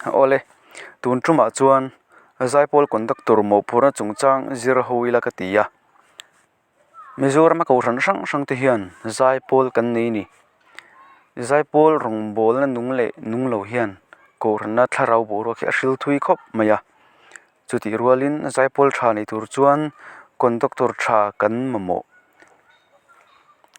Awle, tun tumah chuan Zaipawl Conductor mawhphurhna chungchang zir ho ila ka ti a. Mizorama kohhran hrang hrang te hian Zaipawl kan nei a ni. Zaipawl rawngbawlna nung leh nung lo hian kohhranna thlarau boruak hi a hril thui khawp mai a. Chutih rualin Zaipawl tha nei tur chuan Conductor tha kan mamawh.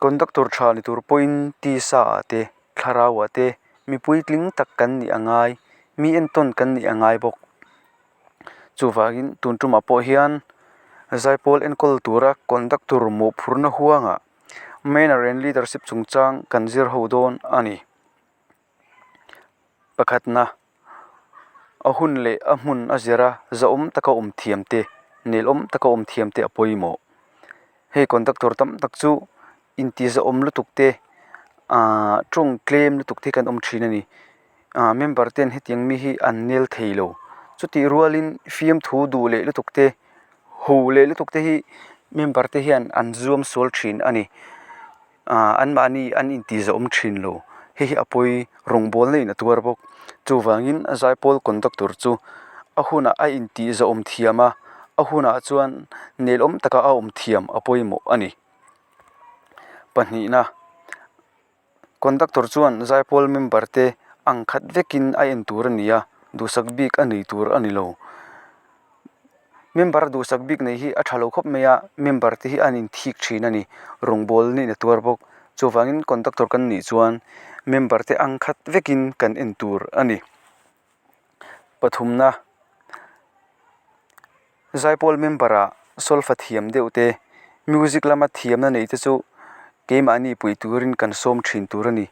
Conductor tha ni tur pawhin tisa ah te Thlarauah te mi puitling tak kan nih a ngai, mi entawn kan nih a ngai bawk. Chuvangin tun tumah pawh hian Zaipawl enkawl tura conductor mawhphurhna huangah Manner and Leadership chungchang kan zir ho dawn a ni. Pakhatna, a hun leh a hmun a zira zahawm taka awm thiam te, nelawm taka awm thiam te a pawimawh. Hei conductor tam tak chu intizahawm lutuk te ahh tawng tlem lutuk te kan awm thin a ni ah member ten hetiang mi hi an nel thei lo chutih rualin fiamthu duh leh lutuk te ho leh lutuk te hi member te hian an zuam sual thin a ni ah anmahni an intizahawm thin lo hei hi a pawi rawngbawlna in a tuar bawk chuvangin zaipawl conductor chu a hunah a intihzahawm thiam a a hunah chuan nelawm taka a awm thiam a pawimawh a ni. Pahnihna, Conductor chuan zaipawl member te ang khat vekin a en tur a ni a, duhsak bik a nei tur a ni lo. Member duhsak bik nei hi a tha lo khawp mai a, member te hi an inthik thin a ni, rawngbâwl nen a tuar bawk. Chuvangin conductor kan nih chuan member te ang khat vekin kan en tur a ni. Pathumna. Zaipawl member ah solfa thiam deuh te music lama thiamna nei te chu keimahni pui turin kan sawm thin tur a ni.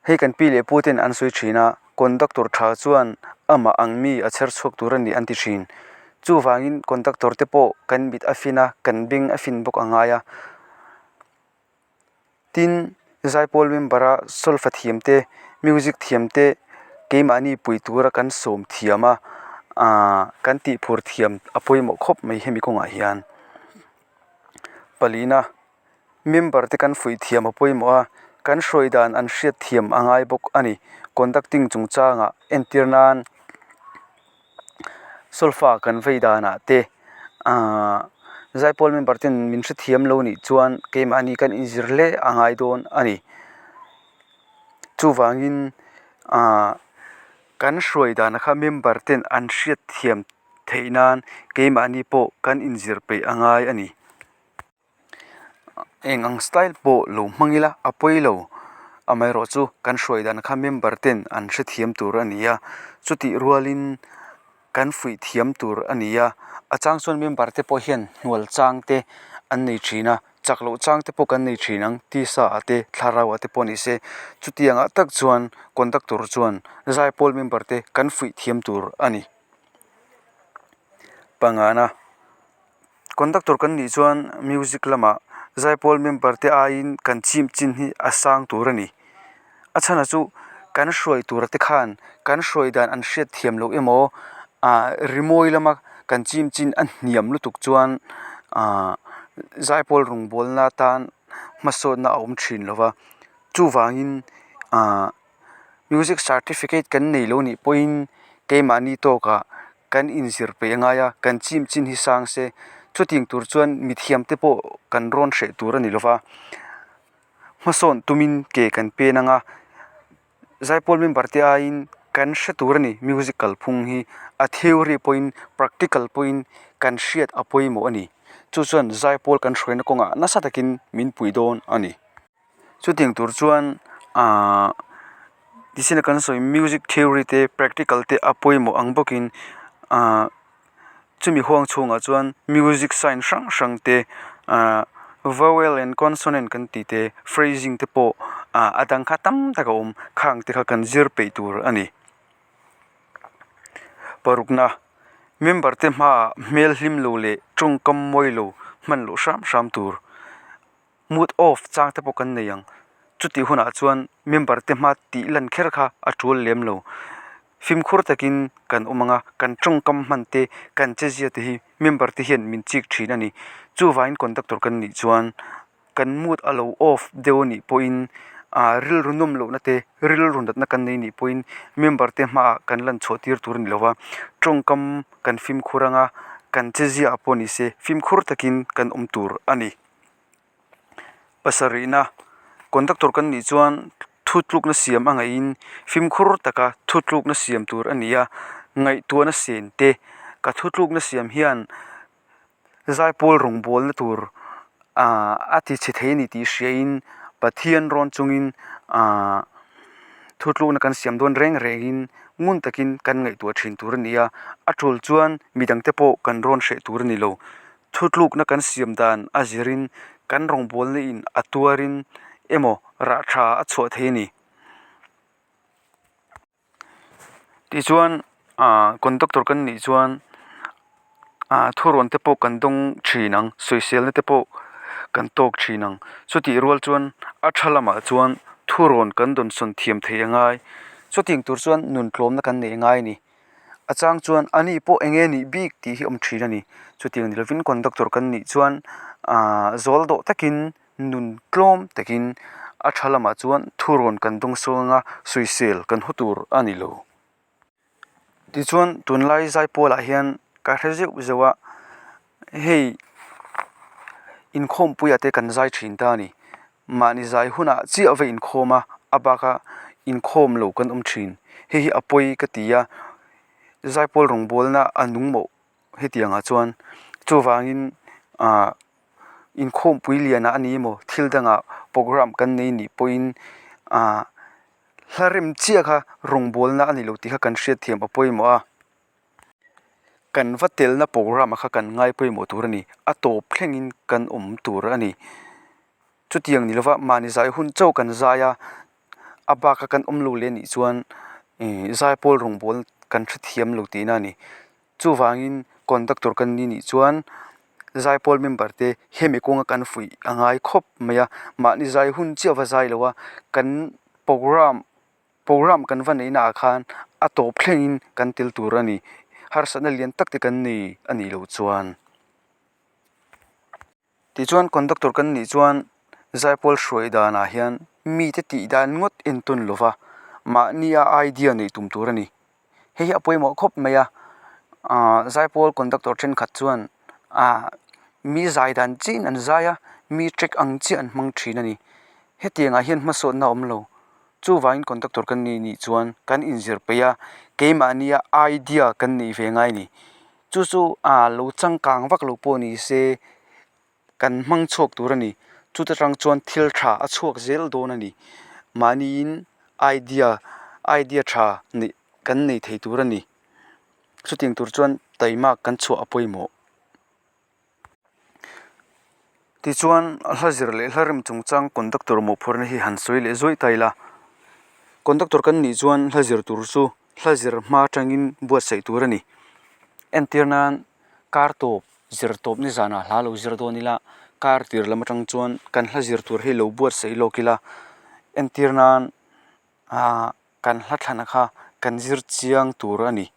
Hei kan pi leh pu ten an sawi thin a conductor tha chuan amah ang mi a chher chhuak tur a ni an ti thin. Chuvangin conductor te pawh kan mit a fin a kan beng a fin bawk a ngai a. Tin, Zaipawl member a solfa thiam te, music thiam te keimahni pui tura kan sawm thiam a, ahh kan tih phur thiam a pawimawh khawp mai hemi kawngah hian. Palina, member te kan fuih thiam a pawimawh a, kan hruai dan an hriat thiam a ngai bawk a ni. Conducting chungchangah entir nan Solfa kan vei danah te ahh zaipawl member ten min hrethiam lo nih chuan keimahni kan inzir hle a ngai dawn a ni. Chuvangin ahh kan hruai danah kha member ten an hriatthiam theih nan keimahni pawh kan inzir peih a ngai a ni. Eng ang style pawh lo hmang ila a pawi lo amaherawh chu kan hruai dan kha member ten an hrethiam tur a ni a chutih rualin kan fuih thiam tur a ni a a chang chuan member te pawh hian hnual chang te an nei thin a chak loh chang te pawh kan nei thin ang tisa ah te thlarau ah te pawh ni se chutiang ah tak chuan conductor chuan zaipawl member te kan fuih thiam tur a ni pangana. Conductor kan nih chuan music lamah zaipawl member te aiin kan chim chin hi a sang tur a ni. A chhan chu kan hruai tura te khan kan hruai dan an hriat thiam loh emaw ah rimawi lama kan chim chin a hniam lutuk chuan ah zaipawl rawngbawlna tan hmasawnna a awm thin lo va chuvangin ah music certificate kan nei lo nih pawhin keimahni tawkah. Kan inzir peih a ngai a, kan chim chin hi sang se, chutiang tur chuan mithiam te pawh kan rawn hreh tur a ni lova, hmasawn tumin ke kan pen ang a, zaipawl member te aiin kan hre tur a ni music kalphung hi a theory pawhin practical pawhin kan hriat a pawimawh a ni, chu chuan zaipawl kan hruaina kawngah nasa takin min pui dawn a ni. Chutiang tur chuan ahh tichhin a kan sawi music theory te practical te a pawimawh ang bawkin ahh chumi huang chhungah chuan music sign hrang hrang te ahh vowel and consonant kan tih te phrasing te pawh ah a dang kha tam tak a awm khang te kha kan zir peih tur a ni. Parukna member te hmaah hmel hlim lo leh tawngkam mawi lo hman loh hram hram tur. Mood off chang te pawh kan nei ang. Chutih hunah chuan member te hma tih lan kher kha a tul lem lo. Fimkhur takin kan awm ang a, kan tawngkam hman te, kan chezia te hi member te hian min chik thin a ni. Chuvangin conductor kan nih chuan kan mood a lo off deuh a nih pawhin Aaa rilru nawm lohna te, rilru natna kan nei nih pawhin member te hmaah kan lan chhuah tir tur a ni lo va, tawngkam kan fimkhur anga kan che ziah pawh ni se fimkhur takin kan awm tur a ni. Pasarihna, Conductor kan nih chuan thutlukna siam a ngaihin fimkhur taka thutlukna siam tur a ni a, ngaihtuahna sen te ka thutlukna siam hian Zaipawl rawngbawlna tur aaa a ti chhe thei a ni tih hriain Pathian rawn chungin aaa thutlukna kan siam dawn reng rengin ngun takin kan ngaihtuah thin tur a ni a, a tul chuan midangte pawh kan rawn hreh tur a ni lo. Thutlukna kan siam dan a zirin kan rawngbawlna in a tuarin emaw rah tha a chhuah thei a ni. Tichuan aaa conductor kan nih chuan aaa thurawn te pawh kan dawng thin ang sawiselna te pawh kan tawk thin ang chutih rual chuan a tha lamah chuan thurawn kan dawnsawn thiam theih a ngai chutiang tur chuan nun tlawmna kan neih a ngai a ni a chang chuan a ni pawh eng nge nih bik tih hi a awm thin a ni chutiang ni lovin conductor kan nih chuan aaa zawl dawh takin. Nun tlawm takin a tha lamah chuan thurawn kan dawng suang a, sawisel kan haw tur a ni lo. Tichuan tunlai zaipawl-ah hian ka hre zeuh zeuh a, hei inkhawmpuiah te kan zai thin ta a ni. Mahni zai hunah chiah va inkhawm a, a baka inkhawm lo kan awm thin. Hei hi a pawi ka ti a, zaipawl rawngbawlna a nung mawh hetiangah chuan chuvangin ah. Inkhawmpui lianah a ni emaw thil dangah program kan nei nih pawhin aah hla rem chiah kha rawngbawlna a ni lo tih kha kan hriatthiam a pawimawh a, kan va telna program ah kha kan ngai pawimawh tur a ni, a tawp thlengin kan awm tur a ni. Chutiang ni lova mahni zai hun chauh kan zai a, a bak a kan awm lo leh anih chuan ih zaipawl rawngbawl kan hrethiam lo tihna a ni. Chuvangin conductor kan ni nih chuan zaipawl member te hemi kawnga kan fuih a ngai khawp mai a, mahni zai hun chiah va zai lo a, kan program program kan va neihna ah khan a tawp thlengin kan tel tur a ni, harsatna lian tak te kan nei a nih loh chuan. Tichuan conductor kan nih chuan zaipawl hruai danah hian mite tih dan ngawt entawn lo va, mahnia idea neih tum tur a ni. Hei hi a pawimawh khawp mai a, aaa zaipawl conductor thenkhat chuan aaa mi zai dan chiahin an zai a, mi track ang chiah an hmang thin a ni. Hetiangah hian hmasawnna a awm lo. Chuvangin conductor kan nih nih chuan kan inzir peih a, keimahnia idea kan neih ve ngai a ni. Chu chu ah lo changkang vak lo pawh ni se kan hmang chhuak tur a ni chuta tang chuan thil tha a chhuak zel dawn a ni mahniin idea idea tha neih kan nei thei tur a ni chutiang tur chuan taimak kan chhuah a pawimawh. Tichuan hla zir leh hla rem chungchang conductor mawhphurhna hi han sawi leh zuaih ta ila conductor kan nih chuan hla zir tur chu hla zir hma atangin buatsaih tur a ni. Entir nan kar tawp zir tawp ni zanah hla lo zir dawn ila kar tir lam atang chuan kan hla zir tur hi lo buatsaih lawk ila entir nan ah kan hla thlana kha kan zir chiang tur a ni.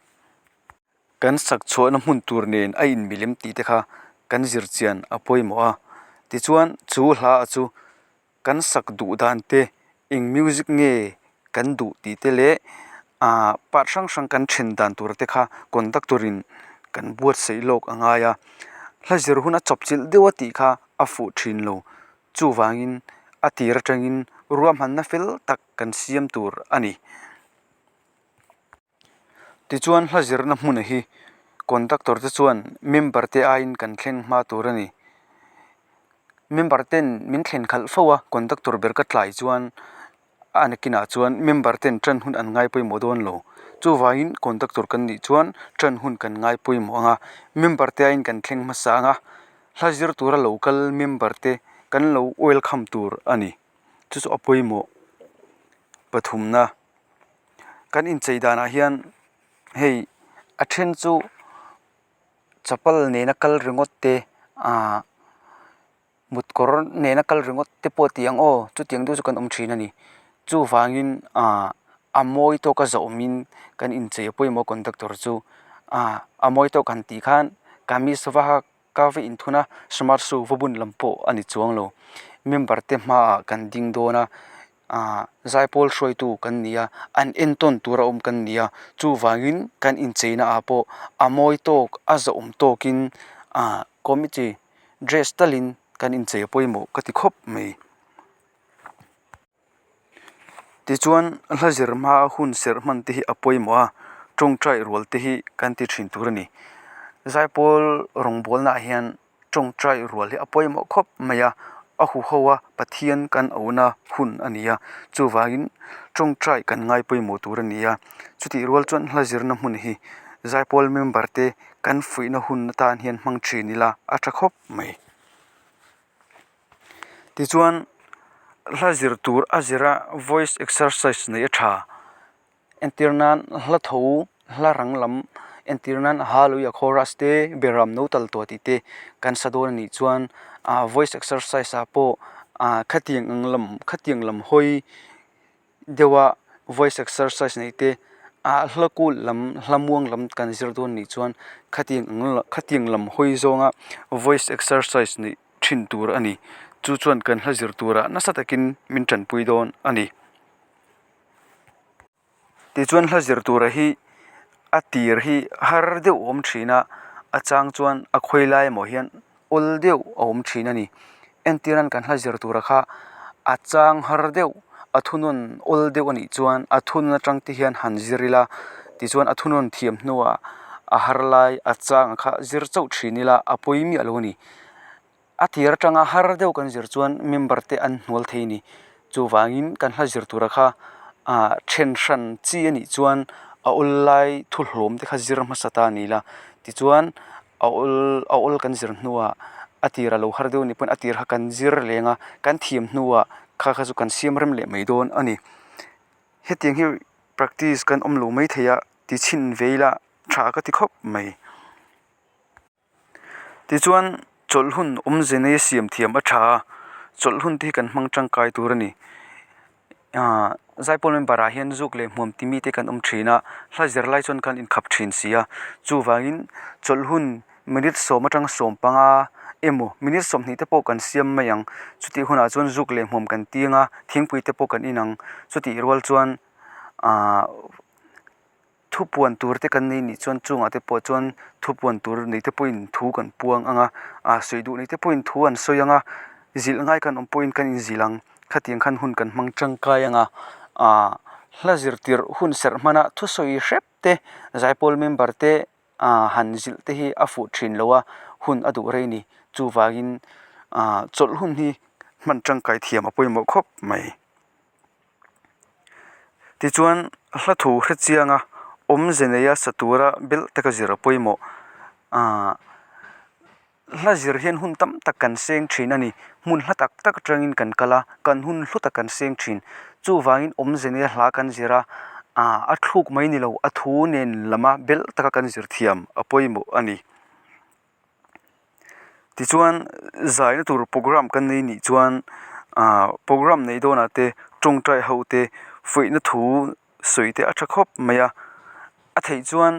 Kan sak chhuahna hmun tur nen a inmilem tih te kha kan zir chian a pawimawh a tichuan chu hla chu kan sak duh dan te eng music nge kan duh tih te leh ah part hrang hrang kan then dan tur te kha conductor in kan buatsaih lawk a ngai a hla zir hun a chawp chilh deuh a tih kha a fuh thin lo chuvangin a tir atangin ruahmanna fel tak kan siam tur a ni. Tichuan hla zirna hmun hi conductor te chuan member te aiin kan thleng hma tur a ni. Member ten min thlen khalh fo a conductor ber ka tlai chuan a nakinah chuan member ten tan hun an ngai pawimawh dawn lo. Chuvangin conductor kan nih chuan tan hun kan ngai pawimawh ang a, member te aiin kan thleng hmasa ang a, hla zir tura lo kal member te kan lo welcome tur a ni. Chu chu a pawimawh pathumna. Kan inchei danah hian hei a then chu chapal nena kal ringawt te ahh mut kawr nena kal ringawt te pawh tih ang aw chutiang deuh chu kan awm thin a ni chuvangin ahh a mawi tawka zawhawmin kan inchei a pawimawh conductor chu ahh a mawi tawk han tih khan kamis va ka va inthun a smart shoe va bun lam pawh a ni chuang lo member te hmaah kan ding dawn a. Aaa zaipawl hruaitu kan ni a, an entawn tur a awm kan ni a, chuvangin kan incheina ah pawh a mawi tawk a zawhawm tawkin aaa committee dress talin kan inchei a pawimawh ka ti khawp mai. Tichuan hla zir hma hun serh hman te hi a pawimawh a, tawngtai rual te hi kan ti thin tur a ni. Zaipawl rawngbawlna ah hian tawngtai rual hi a pawimawh khawp mai a, a huho a Pathian kan auhna hun a ni a, chuvangin tawngtai kan ngai pawimawh tur a ni a, chutih rual chuan hla zirna hmun hi zaipawl member te kan fuihna hun atan hian hmang thin ila a tha khawp mai. Tichuan hla zir tur a zira voice exercise neih a tha entir nan hla tho hla rang lam entir nan hallelujah chorus te beram no tal tawh tih te kan sa dawn a nih chuan ah voice exercise ah pawh ah khatiang ang lam khatiang lam hawi deuha voice exercise neih te ah hla kul lam hla muang lam kan zir dawn nih chuan khatiang ang khatiang lam hawi zawnga voice exercise neih thin tur a ni chu chuan kan hla zir turah nasa takin min tanpui dawn a ni. Tichuan hla zir tura hi a tir hi har deuh a awm thin a a chang chuan a khawi lai emaw hian awl deuh a awm thin a ni entir nan kan hla zir tura kha a chang har deuh a thunawn awl deuh a nih chuan a thunawn atang te hian han zir ila tichuan a thunawn thiam hnuah a har lai a chang kha zir chauh thin ila a pawi miah lo a ni. A tir atanga har deuh kan zir chuan member te an hnual thei a ni. Chuvangin kan hla zir tura kha ah then hran chi a nih chuan a awl lai thu hlawm te kha zir hmasa ta a ni la. Tichuan a awl a awl kan zir hnuah a tir a lo har deuh a nih pawn a tir kha kan zir leng a, kan thiam hnuah kha kha chu kan siam rem leh mai dawn a ni. Hetiang hi practice kan awm lo maithei a ti chhin ve ila tha ka ti khawp mai. Tichuan chawlh hun awmze nei a siam thiam a tha a, chawlh hun te hi kan hmang tangkai tur a ni. Ahh zaipawl member ah hian zuk leh hmuam ti mite kan awm thin a, hla zir lai chuan kan inkhap thin si a, chuvangin chawlh hun minute sawm atanga sawm panga emaw minute 20 te pawh kan siam mai ang, chutih hunah chuan zuk leh hmuam kan tiang a, thingpui te pawh kan in ang, chutih rual chuan ahh. Thupuan tur te kan nei nih chuan chungah te pawh chuan thupuan tur nei te pawhin thu kan puang ang a, ah sawi duh nei te pawhin thu an sawi ang a, zilh ngai kan awm pawhin kan inzilh ang, khatiang khan hun kan hmang tangkai ang a, ah hla zirtir hun serh hmana thusawi hrep te zaipawl member te ah han zilh te hi a fuh thin lo a, hun a duh rei a ni, chuvangin ah chawlh hun hi hman tangkai thiam a pawimawh khawp mai. Tichuan hla thu hre chianga awmze neia sa tura belh taka zir a pawimawh. Ahh hla zir hian hun tam tak kan seng thin a ni. Hmun hla tak tak atangin kan kal a, kan hun hlu tak kan seng thin. Chuvangin awmze neia hla kan zir a, ahh a thluk mai ni lo a thu nen lama belh taka kan zir thiam a pawimawh a ni. Tichuan zaina tur program kan nei nih chuan ahh program neih dawnah te tawngtai ho te fuihna thu sawi te a tha khawp mai a, a theih chuan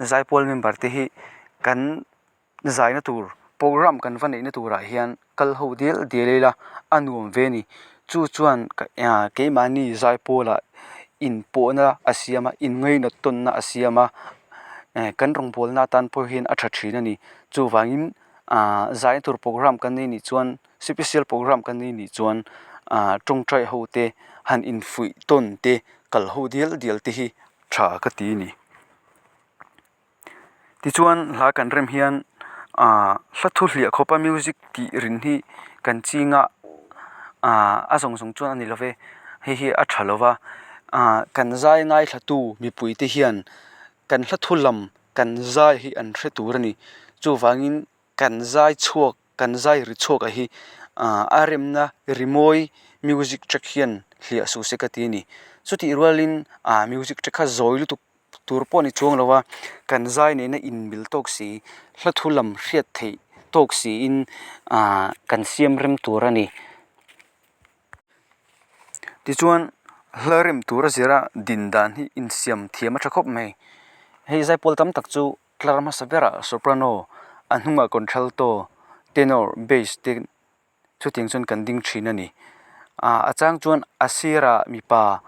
zaipawl member te hi kan zaina tur program kan va neihna turah hian kal ho dial dial ila a nuam ve a ni. Chu chuan keimahni zaipawlah inpawhna a siam a inngainat tawnna a siam a kan rawngbawlna atan pawh hian a tha thin a ni chuvangin ah zaina tur program kan nei nih chuan special program kan nei nih chuan ah tawngtai ho te han infuih tawn te kal ho dial dial te hi tha ka ti a ni. Tichuan hla kan rem hian ah hla thu hliah khawpa music tih rin hi kan ching a ah a zawng zawng chuan a ni lo ve hei hi a tha lo va ah kan zai ngaithla tu mipui te hian kan hla thu lam kan zai hi an hre tur a ni chuvangin kan zai chhuak kan zai ri chhuak a hi ah a remna rimawi music track hian hliah suh se ka ti a ni chutih rualin ah music track kha zawi lutuk. Tur pawh ni chuang lo a, kan zai nena inmil tawk si, hla thu lam hriat theih tawk siin aah kan siam rem tur a ni. Tichuan hla rem tura zira din dan hi insiam thiam a tha khawp mai. Hei zaipawl tam tak chu tlar hmasa berah soprano, a hnungah contralto, tenor, bass te Chutiang chuan kan ding thin a ni. Ah a chang chuan a sirah mipa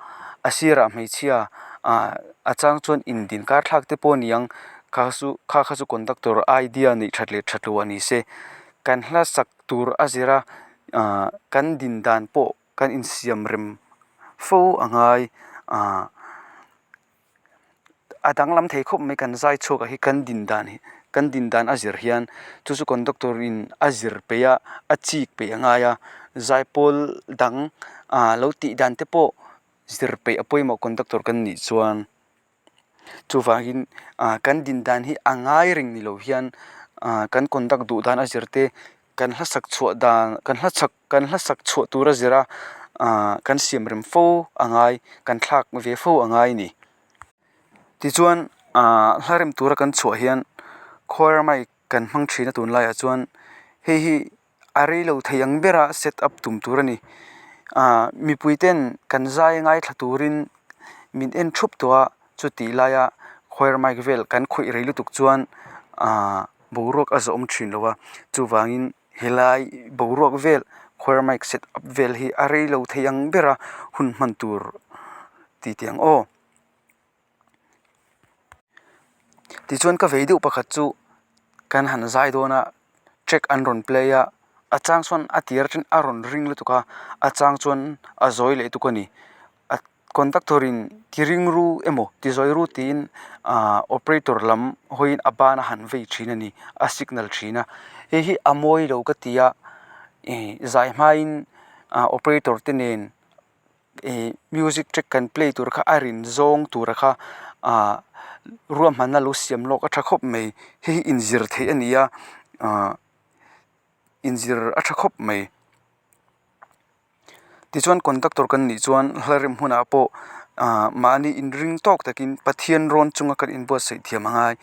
a sirah hmeichhia ah a chang chuan indin kar thlak te pawh a ni ang kha chu kha kha chu conductor idea neih that leh that loh a ni se kan hla sak tur a zir a ah kan din dan pawh kan insiam rem fo a ngai ah. A danglam thei khawp mai kan zai chhuak ah hi kan din dan hi kan din dan a zir hian chu chu conductor in a zir peih a a chik peih a ngai a zaipawl dang ah lo tih dan te pawh zir peih a pawimawh conductor kan nih chuan chuvangin ah kan din dan hi a ngai reng ni lo hian ah kan conduct duh dan a zir te kan hla sak chhuah dan kan hla chak kan hla sak chhuah tur a zir a ah kan siam rem fo a ngai kan thlak ve fo a ngai a ni. Tichuan ah hla rem tura kan chhuah hian choir mic kan hmang thin a tunlaiah chuan hei hi a rei lo thei ang bera set up tum tur a ni. Ah mipui ten kan zai ngaithla turin min en thup tawh a chutih laia choir mic vel kan khawih rei lutuk chuan ah. Boruak a zawm thin lo a chuvangin helai boruak vel choir mic set up vel hi a rei lo thei ang ber a hun hman tur ti teh ang aw. Tichuan ka vei deuh pakhat chu kan han zai dawn a track an rawn play a a chang chuan a tir atangin a rawn ring lutuk a a chang chuan a zawi leh tuk a ni. Conductor in ti ring ru emaw ti zawi ru tiin ahh operator lam hawiin a ban a han vei thin a ni a signal thin a hei hi a mawi lo ka ti a ih zai hmain ah operator te nen ih music track kan play tur kha a rin zawng tura kha ah ruahmanna lo siam lawk a tha khawp mai hei hi inzir theih a ni a ah inzir a tha khawp mai. Tichuan conductor kan nih chuan hla rem hunah pawh ah mahni inring tawk takin Pathian rawn chunga kan inbuatsaih thiam a ngai.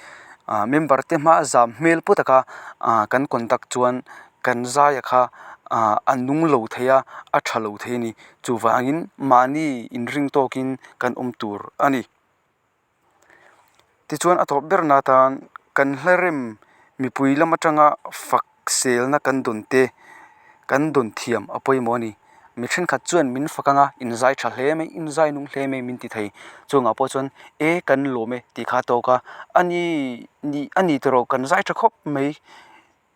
Ah member te hma zam hmel pawh taka ah kan conduct chuan kan zaia kha ah a nung lo thei a, a tha lo thei a ni. Chuvangin mahni inring tawkin kan awm tur a ni. Tichuan a tawp ber na atan kan hla rem mipui lam atanga fak selna kan dawn te kan dawn thiam a pawimawh a ni. Mi thenkhat chuan min fak anga inzai tha hle mai inzai nung hle mai min ti thei. Chungah pawh chuan e kan lawm e tih kha a tawk a, a ni nih a ni tawh kan zai tha khawp mai.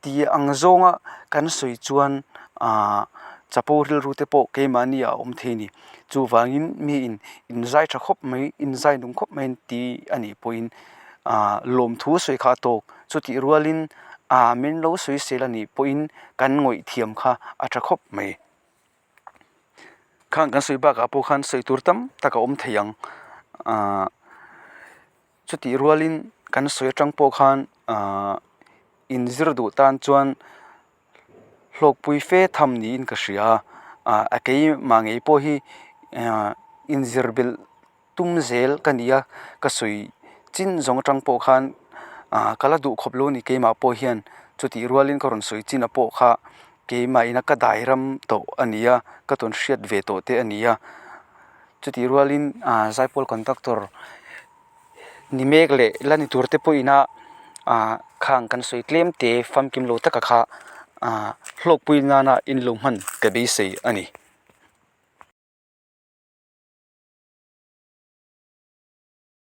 Ti ang zawnga kan sawi chuan aah chapo rilru te pawh keimahni a awm thei a ni. Chuvangin miin inzai tha khawp mai, inzai nung khawp mai ti a nih pawhin aah lawmthu sawi kha a tawk. Chutih rualin aah min lo sawisel a nih pawhin kan ngawih thiam kha a tha khawp mai. Khang kan sawi bakah pawh khan sawi tur tam tak a awm thei ang aah. Chutih rualin kan sawi atang pawh khan ahh inzir duh tan chuan hlawkpui fe tham niin ka hria a ah a keimah ngei pawh hi ah inzir belh tum zel ka ni a ka sawi chin zawng atang pawh khan ah ka la duh khawp lo a ni keimah pawh hian chutih rualin ka rawn sawi chin a pawh kha keimah ina ka dai ram tawh a ni a ka tawn hriat ve tawh te a ni a. Chutih rualin ah zaipawl conductor ni mek leh la ni tur te pawhin a ah khang kan sawi tlem te famkim lo taka kha ah hlawkpui nana in lo hman ka beisei a ni.